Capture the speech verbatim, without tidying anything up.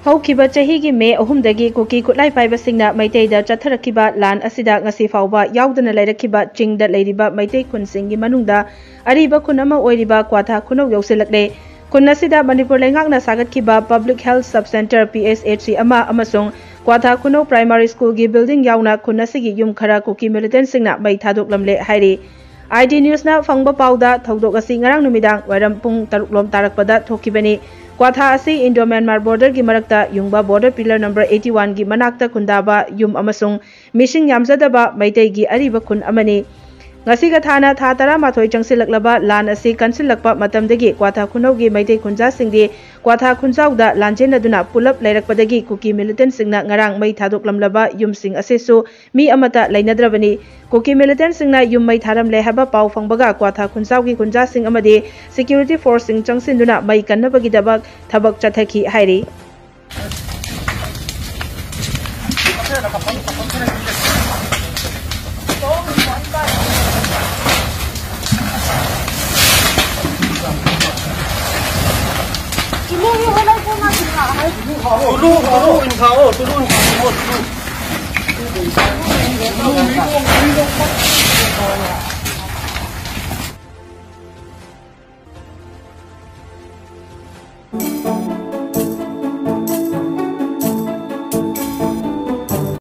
ꯍꯧꯈꯤꯕ ꯆꯍꯤꯒꯤ ꯃꯦ ꯑꯍꯨꯝꯗꯒꯤ ꯀꯨꯀꯤ ꯈꯨꯠꯂꯥꯏ ꯄꯥꯏꯕꯁꯤꯡꯅ ꯃꯩꯇꯩꯗ ꯆꯠꯊꯔꯛꯈꯤꯕ ꯂꯥꯟ ꯑꯁꯤꯗ ꯉꯁꯤ ꯐꯥꯎꯕ ꯌꯥꯎꯗꯅ ꯂꯩꯔꯛꯈꯤꯕ ꯆꯤꯡꯗ ꯂꯩꯔꯤꯕ ꯃꯩꯇꯩ ꯈꯨꯟꯁꯤꯡꯒꯤ ꯃꯅꯨꯡꯗ ꯑꯔꯤꯕ ꯈꯨꯟ ꯑꯃ ꯑꯣꯏꯔꯤꯕ ꯀ꯭ꯋꯥꯊꯥ ꯈꯨꯅꯧ ꯌꯧꯁꯤꯜꯂꯛꯂꯦ꯫ ꯈꯨꯟ ꯑꯁꯤꯗ ꯃꯅꯤꯄꯨꯔ ꯂꯩꯉꯥꯛꯅ ꯁꯥꯒꯠꯈꯤꯕ Public Health Sub Centre, P H H C, ꯑꯃ ꯑꯃꯁꯨꯡ ꯀ꯭ꯋꯥꯊꯥ ꯈꯨꯅꯧ Primary School ꯒꯤ building ꯌꯥꯎꯅ ꯈꯨꯟ ꯑꯁꯤꯒꯤ ꯌꯨꯝ ꯈꯔ ꯀꯨꯀꯤ militant ꯁꯤꯡꯅ ꯃꯩ ꯊꯥꯗꯣꯛꯂꯝꯂꯦ ꯍꯥꯏꯔꯤ꯫ I D News ꯅ ꯐꯪꯕ ꯄꯥꯎꯗ, ꯊꯧꯗꯣꯛ ꯑꯁꯤ ꯉꯔꯥꯡ ꯅꯨꯃꯤꯗꯥꯡ ꯋꯥꯏꯔꯝ ꯄꯨꯡ ꯇꯔꯨꯛ ꯂꯣꯝ ꯇꯥꯔꯛꯄꯗ ꯊꯣꯛꯈꯤꯕꯅꯤ꯫ ꯀ꯭ꯋꯥꯊꯥ ꯑꯁꯤ Indo Myanmar border ꯒꯤ ꯃꯔꯛꯇ ꯌꯨꯡꯕ border pillar number eighty one ꯒꯤ ꯃꯅꯥꯛꯇ ꯈꯨꯟꯗꯥꯕ ꯌꯨꯝ ꯑꯃꯁꯨꯡ ꯃꯤꯁꯤꯡ ꯌꯥꯝꯖꯗꯕ ꯃꯩꯇꯩꯒꯤ ꯑꯔꯤꯕ ꯈꯨꯟ ꯑꯃꯅꯤ꯫ ꯉꯁꯤꯒ ꯊꯥꯅ ꯊꯥ ꯇꯔꯥꯃꯥꯊꯣꯏ ꯆꯪꯁꯤꯜꯂꯛꯂꯕ ꯂꯥꯟ ꯑꯁꯤ ꯀꯟꯁꯤꯜꯂꯛꯄ ꯃꯇꯝꯗꯒꯤ ꯀ꯭ꯋꯥꯊꯥ ꯈꯨꯅꯧꯒꯤ ꯃꯩꯇꯩ ꯈꯨꯟꯖꯥꯁꯤꯡꯗꯤ ꯀ꯭ꯋꯥꯊꯥ ꯈꯨꯟꯖꯥꯎꯗ ꯂꯥꯟꯖꯦꯟꯅꯗꯨꯅ ꯄꯨꯂꯞ ꯂꯩꯔꯛꯄꯗꯒꯤ ꯀꯨꯀꯤ militant ꯁꯤꯡꯅ ꯉꯔꯥꯡ ꯃꯩ ꯊꯥꯗꯣꯛꯂꯝꯂꯕ ꯌꯨꯝꯁꯤꯡ ꯑꯁꯤꯁꯨ ꯃꯤ ꯑꯃꯠꯇ ꯂꯩꯅꯗ꯭ꯔꯕꯅꯤ꯫ ꯀꯨꯀꯤ militant ꯁꯤꯡꯅ ꯌꯨꯝ ꯃꯩ ꯊꯥꯔꯝꯂꯦ ꯍꯥꯏꯕ ꯄꯥꯎ ꯐꯪꯕꯒ ꯀ꯭ꯋꯥꯊꯥ ꯈꯨꯟꯖꯥꯎꯒꯤ ꯈꯨꯟꯖꯥꯁꯤꯡ ꯑꯃꯗꯤ security force ꯁꯤꯡ ꯆꯪꯁꯤꯟꯗꯨꯅ ꯃꯩ ꯀꯟꯅꯕꯒꯤꯗꯃꯛ ꯊꯕꯛ ꯆꯠꯊꯈꯤ ꯍꯥꯏꯔꯤ꯫ Tulu, tulu, in khao, tulu, in khao, tulu.